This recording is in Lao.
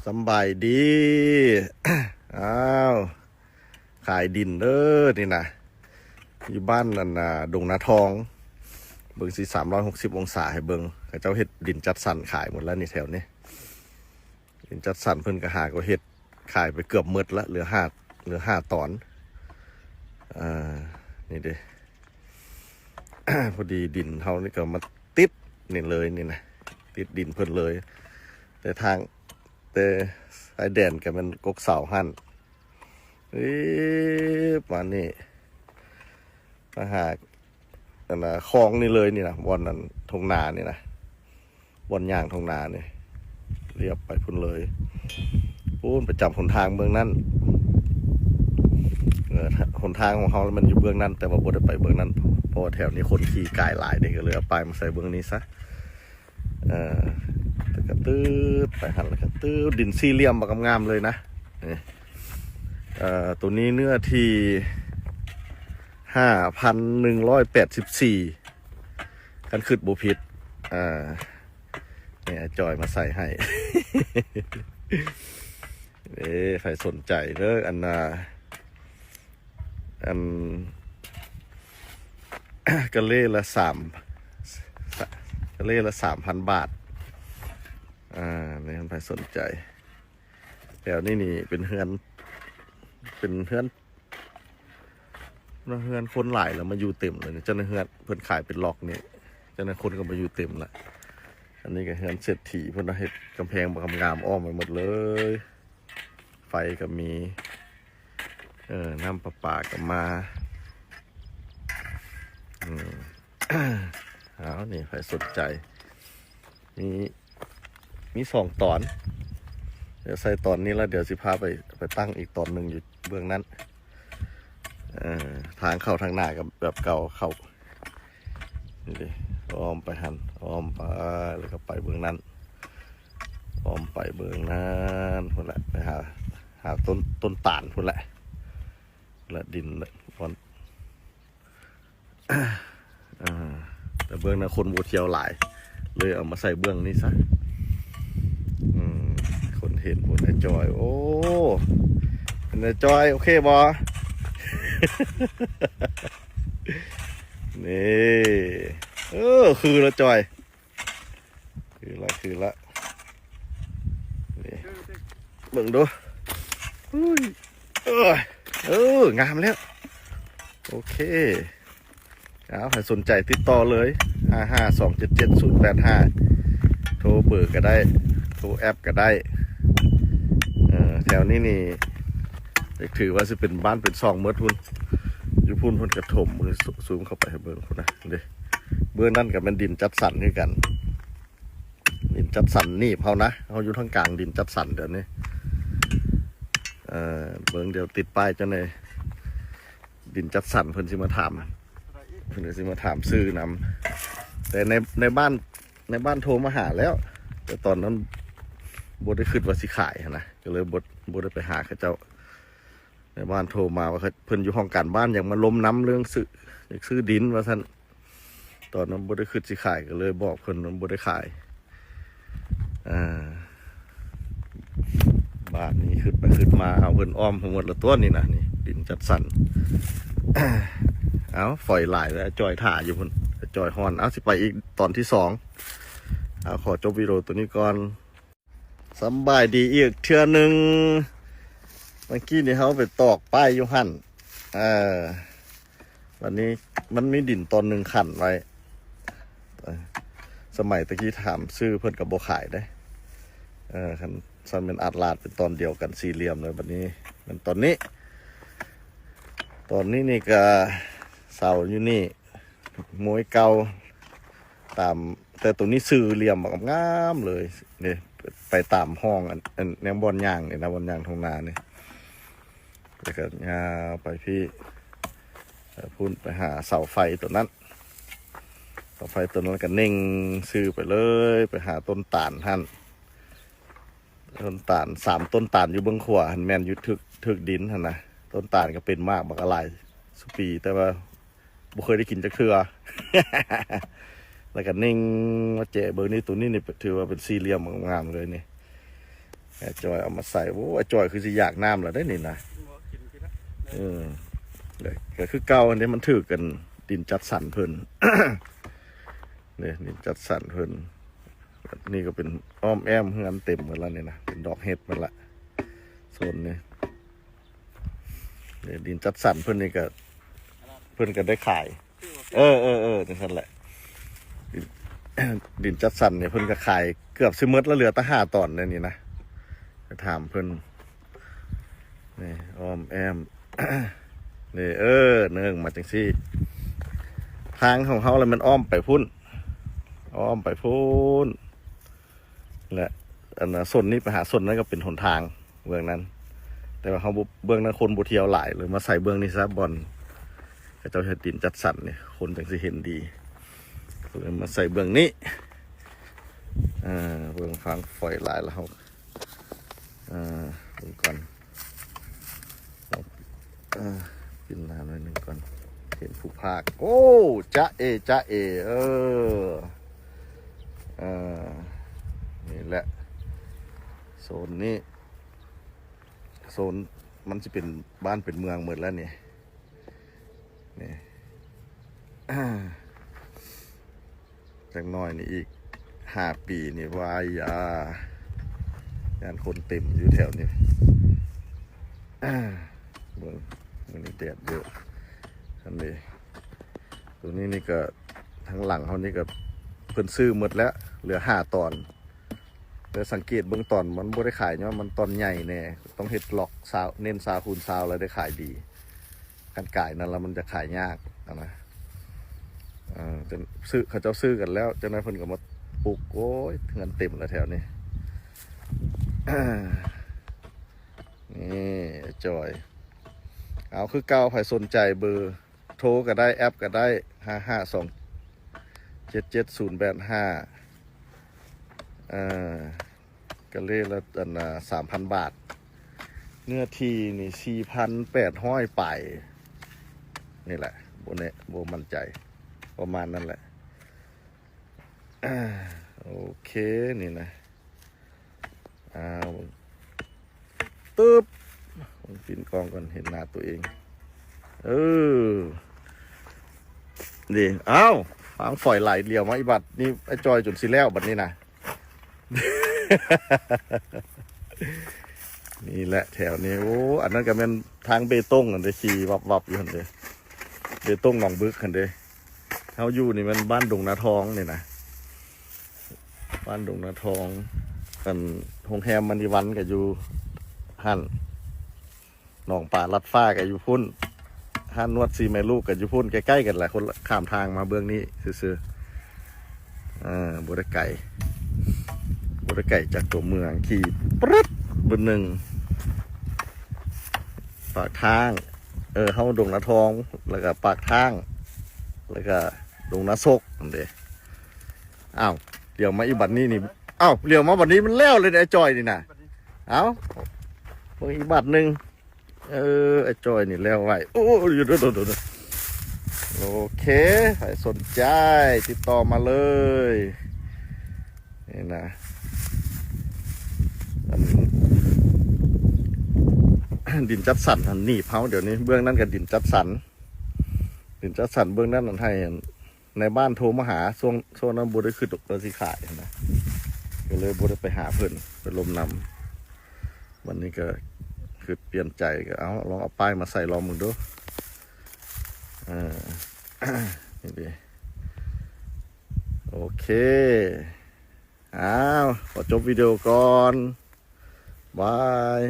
ສຳບາຍດີ. ອ້າວ ຂາຍດິນເດີນີ້ນະ ຢູ່ບ້ານອັນນ່າ ດົງນາທອງ. ເບິ່ງຊິ ສາມຮ້ອຍຫົກສິບອົງສາໃຫ້ເບິ່ງ. ເຂົາເຈົ້າເຮັດດິນຈັດສັນຂາຍໝົດແລ້ວນີ້ ແຖວນີ້. ດິນຈັດສັນເພິ່ນກໍຫາກໍເຮັດຂາຍໄປເກືອບໝົດລະ ເຫຼືອຫ້າ ເຫຼືອຫ້າຕອນ. ເອີ ນີ້ເດ້ ພໍດີດິນເຮົານີ້ກໍມາຕິດນີ້ເລີຍນີ້ນະ ຕິດດິນເພິ່ນເລີຍ. ແຕ່ທາງ ແຕ່ຊາຍແດນກໍແມ່ນກົກເສົາຫັ້ນ ເອີ ປານນີ້ ມາຫາ ອັນນ່າ ຄອງນີ້ເລີຍນີ້ນະ ບ່ອນອັນທົ່ງນານີ້ນະ ບ່ອນຍ່າງທົ່ງນານີ້ ລຽບໄປພຸ້ນເລີຍ ພຸ້ນໄປຈຳຫົນທາງເບື້ອງນັ້ນ. ເອີ ຫົນທາງຂອງເຮົາມັນຢູ່ເບື້ອງນັ້ນ ແຕ່ວ່າບໍ່ໄດ້ໄປເບື້ອງນັ້ນ ເພາະວ່າແຖວນີ້ຄົນຂີ່ກາຍຫຼາຍເດ້ ກໍເລີຍເອົາປ້າຍມາໃສ່ເບື້ອງນີ້ຊະ. ເອີ ແລ້ວກໍຕືດໄປຫັ້ນ ແລ້ວກໍຕືດ ດິນສີ່ຫຼ່ຽມບັກງາມໆເລີຍນະ. ນີ້ ເອີ ໂຕນີ້ເນື້ອທີ່ຫ້າພັນໜຶ່ງຮ້ອຍແປດສິບສີ່ ຄັນຄິດບໍ່ຜິດ. ອ່າ ນີ້ອ້າຍຈອຍມາໃສ່ໃຫ້. ເອີ ໃຜສົນໃຈເດີ ອັນນ່າ ອັນ ກະເລລະສາມ ກະເລລະສາມພັນບາດ. ອ່າ ນີ້ໃຜສົນໃຈ ແຖວນີ້ນີ້ເປັນເຮືອນ ເປັນເຮືອນ ເຮືອນຄົນຫຼາຍແລ້ວ ມາຢູ່ເຕັມເລີຍ. ເຈົ້ານາຍເຮືອນເພິ່ນຂາຍເປັນລັອກນີ້ ເຈົ້ານາຍຄົນກໍມາຢູ່ເຕັມລະ. ອັນນີ້ກໍເຮືອນເສດຖີ ເພິ່ນເຮັດກຳແພງບັກງາມອ້ອມໄວ້ໝົດເລີຍ ໄຟກໍມີ ເອີ ນ້ຳປະປາກໍມາ. ອືມ ເອົາ ນີ້ໃຜສົນໃຈ ມີ ມີສອງຕອນ ດຽວໃສ່ຕອນນີ້ລະ ດຽວຊິພາໄປ ໄປຕັ້ງອີກຕອນໜຶ່ງຢູ່ເບື້ອງນັ້ນ. ເອີ ທາງເຂົ້າທາງໜ້າກໍແບບເກົ່າ ເຂົ້າ ນີ້ເດ້ ອ້ອມໄປຫັ້ນ ອ້ອມໄປ ແລ້ວກໍໄປເບື້ອງນັ້ນ ອ້ອມໄປເບື້ອງນັ້ນພຸ້ນແຫຼະ ໄປຫາ ຫາຕົ້ນ ຕົ້ນຕານພຸ້ນແຫຼະ ແລະດິນບ່ອນ ອ່າ ແຕ່ເບື້ອງນັ້ນຄົນບໍ່ທ່ຽວຫຼາຍ ເລີຍເອົາມາໃສ່ເບື້ອງນີ້ຊະ. ອືມ ຄົນເຫັນພຸ້ນ ອ້າຍຈອຍ ໂອ້ ເປັນໄງອ້າຍຈອຍ ໂອເຄບໍ່? ນີ້ ເອີ ຄືລະຈອຍ ຄືລະ ຄືລະ ນີ້ ເບິ່ງດູ ອຸ້ຍ ເອີ ເອີ ງາມແລ້ວ ໂອເຄ. ເອົາ ໃຜສົນໃຈຕິດຕໍ່ເລີຍ ຫ້າຫ້າສອງເຈັດເຈັດສູນແປດຫ້າ ໂທເບີກໍໄດ້ ໂທແອັບກໍໄດ້. ເອີ ແຖວນີ້ນີ້ ຖືວ່າຊິເປັນບ້ານເປັນຊ່ອງໝົດພຸ້ນ ຢູ່ພຸ້ນເພິ່ນກະຖົມ ຊູມເຂົ້າໄປໃຫ້ເບິ່ງພຸ້ນນະ ເດ້ ເບື້ອງນັ້ນກໍແມ່ນດິນຈັດສັນຄືກັນ ດິນຈັດສັນໜີບເຮົານະ ເຮົາຢູ່ທາງກາງດິນຈັດສັນດຽວນີ້. ເອີ ເບິ່ງ ດຽວຕິດປ້າຍເຈົ້າແດ່ ດິນຈັດສັນເພິ່ນຊິມາຖາມ ເພິ່ນຊິມາຖາມຊື້ນຳ ແຕ່ໃນ ໃນບ້ານ ໃນບ້ານໂທມາຫາແລ້ວ ແຕ່ຕອນນັ້ນບໍ່ໄດ້ຄິດວ່າຊິຂາຍຫັ້ນນະ ກໍເລີຍບໍ່ ບໍ່ໄດ້ໄປຫາເຂົາເຈົ້າ. ໃນບ້ານໂທມາວ່າເພິ່ນຢູ່ຫ້ອງການບ້ານ ຢາກມາລົມນຳເລື່ອງຊື້ ຢາກຊື້ດິນວ່າຊັ້ນ ຕອນນັ້ນບໍ່ໄດ້ຄິດຊິຂາຍ ກໍເລີຍບອກເພິ່ນວ່າບໍ່ໄດ້ຂາຍ. ອ່າ ບາດນີ້ຄິດໄປຄິດມາ ເອົາ ເພິ່ນອ້ອມໃຫ້ໝົດລະຕົວະນີ້ນະ ນີ້ດິນຈັດສັນ. ເອົາ ຝອຍຫຼາຍແລ້ວ ຈ່ອຍຖ້າຢູ່ພຸ້ນ ຈ່ອຍຮ້ອນ. ເອົາ ຊິໄປອີກຕອນທີສອງ. ເອົາ ຂໍຈົບວິດີໂອຕົວນີ້ກ່ອນ. ສຳບາຍດີອີກເທື່ອໜຶ່ງ. ເມື່ອກີ້ນີ້ເຮົາໄປຕອກປ້າຍຢູ່ຫັ້ນ ເອີ ບາດນີ້ມັນມີດິນຕອນໜຶ່ງຂັນໄວ້ ເອີ ສະໄໝຕະກີ້ຖາມຊື້ເພິ່ນກໍບໍ່ຂາຍເດ້. ເອີ ຄັນຊັ້ນແມ່ນອາດລາດເປັນຕອນດຽວກັນສີ່ຫຼ່ຽມເລີຍ. ບາດນີ້ແມ່ນຕອນນີ້ ຕອນນີ້ນີ້ກະເສົາຢູ່ນີ້ ໂມຍເກົ່າ ຕາມ ແຕ່ໂຕນີ້ຊື່ຫຼ່ຽມງາມເລີຍເດ້ ໄປຕາມຮ່ອງອັນ ອັນ ແນວບ່ອນຍ່າງນີ້ນະ ບ່ອນຍ່າງທົ່ງນານີ້ ແລ້ວກໍຍາວໄປພີ້ ພຸ້ນໄປຫາເສົາໄຟໂຕນັ້ນ ເສົາໄຟໂຕນັ້ນກໍເໜັ່ງຊື່ໄປເລີຍ ໄປຫາຕົ້ນຕານຫັ້ນ. ຕົ້ນຕານ ສາມຕົ້ນຕານຢູ່ເບື້ອງຂວາຫັ້ນ ແມ່ນຢູ່ຖືກ ຖືກດິນຫັ້ນນະ. ຕົ້ນຕານກໍເປັນໝາກບັກຫຼາຍສຸປີ ແຕ່ວ່າບໍ່ເຄີຍໄດ້ກິນຈັກເທື່ອ. ແລ້ວກໍເໜັ່ງມາແຈະເບິ່ງນີ້ ໂຕນີ້ນີ້ຖືວ່າເປັນສີ່ຫຼ່ຽມງາມເລີຍນີ້. ອ້າຍຈ່ອຍເອົາມາໃສ່. ໂອ້ ອ້າຍຈ່ອຍຄືຊິຢາກນ້ຳແລ້ວເດ້ນີ້ນະ. ເອີ ກໍຄືເກົ່າຫັ້ນເດ້ ມັນຖືກກັນ ດິນຈັດສັນເພິ່ນ. ນີ້ ດິນຈັດສັນເພິ່ນ. ນີ້ກໍເປັນອ້ອມແອ້ມເຮືອນເຕັມໝົດແລ້ວນີ້ນະ ເປັນດອກເຫັດໝົດລະ ໂຊນນີ້. ນີ້ ດິນຈັດສັນເພິ່ນນີ້ກໍ ເພິ່ນກໍໄດ້ຂາຍ. ເອີ ເອີ ເອີ ຈັ່ງຊັ້ນແຫຼະ. ດິນ ດິນຈັດສັນນີ້ເພິ່ນກໍຂາຍເກືອບຊິໝົດແລ້ວ ເຫຼືອແຕ່ຫ້າຕອນໃນນີ້ນະ. ໄປຖາມເພິ່ນ. ນີ້ອ້ອມແອ້ມ ນີ້ ເອີ ເນີ່ງມາຈັ່ງຊີ້. ທາງຂອງເຮົາລະແມ່ນອ້ອມໄປພຸ້ນ ອ້ອມໄປພຸ້ນ ແລະ ອັນນ່າ ສົ້ນນີ້ໄປຫາສົ້ນນັ້ນກໍເປັນຫົນທາງເບື້ອງນັ້ນ, ແຕ່ວ່າເຮົາບໍ່ ເບື້ອງນັ້ນຄົນບໍ່ທ່ຽວຫຼາຍ ເລີຍມາໃສ່ເບື້ອງນີ້ຊະ ບ່ອນເຂົາເຈົ້າເຮັດດິນຈັດສັນນີ້ ຄົນຈັ່ງຊິເຫັນດີ. ເລີຍມາໃສ່ເບື້ອງນີ້. ເອີ ເບິ່ງຟາງຝອຍຫຼາຍແລ້ວ ເອີ ເບິ່ງກ່ອນ. ເອີ ປິ່ນໜ້າໜ້ອຍໜຶ່ງກ່ອນ ເຫັນຜູ້ພາກ. ໂອ້ ຈະເອ ຈະເອ. ເອີ ເອີ ນີ້ແຫຼະ ໂຊນນີ້ ໂຊນມັນຊິເປັນບ້ານເປັນເມືອງໝົດແລ້ວນີ້ ນີ້. ຈັກໜ້ອຍນີ້ອີກຫ້າປີນີ້ ວາຍຢາ ຢ້ານຄົນເຕັມຢູ່ແຖວນີ້. ເບິ່ງ ມື້ນີ້ແດດເຍອະ. ອັນນີ້ ຕົວນີ້ນີ້ກໍ ທາງຫຼັງເຮົານີ້ກໍ ເພິ່ນຊື້ໝົດແລ້ວ ເຫຼືອຫ້າຕອນ. ແຕ່ສັງເກດເບິ່ງຕອນມັນບໍ່ໄດ້ຂາຍ ຍ້ອນມັນຕອນໃຫຍ່ແດ່ ຕ້ອງເຮັດລັອກຊາວ ເນັ້ນຊາວຄູນຊາວ ແລ້ວໄດ້ຂາຍດີ. ຄັນກາຍນັ້ນລະມັນຈະຂາຍຍາກຫັ້ນນະ. ເອີ ຈົນຊື້ ເຂົາເຈົ້າຊື້ກັນແລ້ວ ຈັ່ງໃດເພິ່ນກໍມາປຸກ. ໂອ້ຍ ເຮືອນເຕັມແລ້ວແຖວນີ້. ນີ້ ອ້າຍຈ່ອຍ ເອົາ ຄືເກົ່າ ໃຜສົນໃຈເບີໂທກໍໄດ້ ແອັບກໍໄດ້ ຫ້າຫ້າສອງເຈັດເຈັດສູນແປດຫ້າ. ເອີ ກະເລລະ ອັນນ່າ ສາມພັນບາດ. ເນື້ອທີ່ນີ້ ສີ່ພັນແປດຮ້ອຍປາຍນີ້ແຫຼະ ບໍ່ແນ່ ບໍ່ໝັ້ນໃຈ ປະມານນັ້ນແຫຼະ. ໂອເຄ ນີ້ນະ ອ້າວ ຕຶບ ປິ້ນກ້ອງກ່ອນ ເຫັນໜ້າຕົວເອງ. ເອີ ນີ້ ອ້າວ ຟາງຝອຍຫຼາຍ ຫຼຽວມາອີກບັດນີ້ ອ້າຍຈ່ອຍຈົນຊິແລ້ວບັດນີ້ນະ. ນີ້ແຫຼະແຖວນີ້ ໂອ້ ອັນນັ້ນກໍແມ່ນທາງເບຕົງຫັ້ນເດ້ ຂີ່ວັບໆຢູ່ຫັ້ນເດ້ ເບຕົງໜອງບຶກຫັ້ນເດ້. ເຮົາຢູ່ນີ້ແມ່ນບ້ານດົງນາທອງນີ້ນະ ບ້ານດົງນາທອງ. ອັນໂຮງແຮມມະນີວັນກໍຢູ່ຫັ້ນ. ໜອງປາລັດຟ້າກໍຢູ່ພຸ້ນ ຮ້ານນວດສີ່ແມ່ລູກກໍຢູ່ພຸ້ນ ໃກ້ໆກັນແຫຼະ ຄົນຂ້າມທາງມາເບື້ອງນີ້ຊື່ໆ. ເອີ ບໍ່ໄດ້ໄກ ບໍ່ໄດ້ໄກຈາກຕົວເມືອງ ຂີ່ປຶດບຶດໜຶ່ງ ປາກທາງ ເອີ ເຮົາດົງນາທອງ ແລ້ວກໍປາກທາງ ແລ້ວກໍດົງນາສົກຫັ້ນເດ້. ອ້າວ ຫຼຽວມາອີກບັດນີ້ນີ້ ອ້າວ ຫຼຽວມາບັດນີ້ມັນແລ້ວເລີຍ ອ້າຍຈ່ອຍນີ້ນະ. ເອົ້າ ເບິ່ງອີກບັດໜຶ່ງ. ເອີ ອ້າຍຈ່ອຍນີ້ແລ້ວໄວ. ໂອ້ ຢູ່ ໂດດໆ ໂອເຄ ໃຜສົນໃຈຕິດຕໍ່ມາເລີຍ. ນີ້ນະ ອັນ ດິນຈັດສັນ ອັນໜີບເຮົາ ດຽວນີ້ເບື້ອງນັ້ນກໍດິນຈັດສັນ ດິນຈັດສັນເບື້ອງນັ້ນ ອັນໃຫ້ ໃນບ້ານໂທມາຫາ ຊ່ວງ ຊ່ວງນັ້ນບໍ່ໄດ້ຄິດວ່າຊິຂາຍຫັ້ນນະ ກໍເລີຍບໍ່ໄດ້ໄປຫາເພິ່ນ ໄປລົມນຳ. ບັດນີ້ກໍຄິດປ່ຽນໃຈ ກໍເອົາ ລອງເອົາປ້າຍມາໃສ່ລອງເບິ່ງດູ. ເອີ ນີ້ເດ້ ໂອເຄ ອ້າວ ຂໍຈົບວິດີໂອກ່ອນ ບາຍ.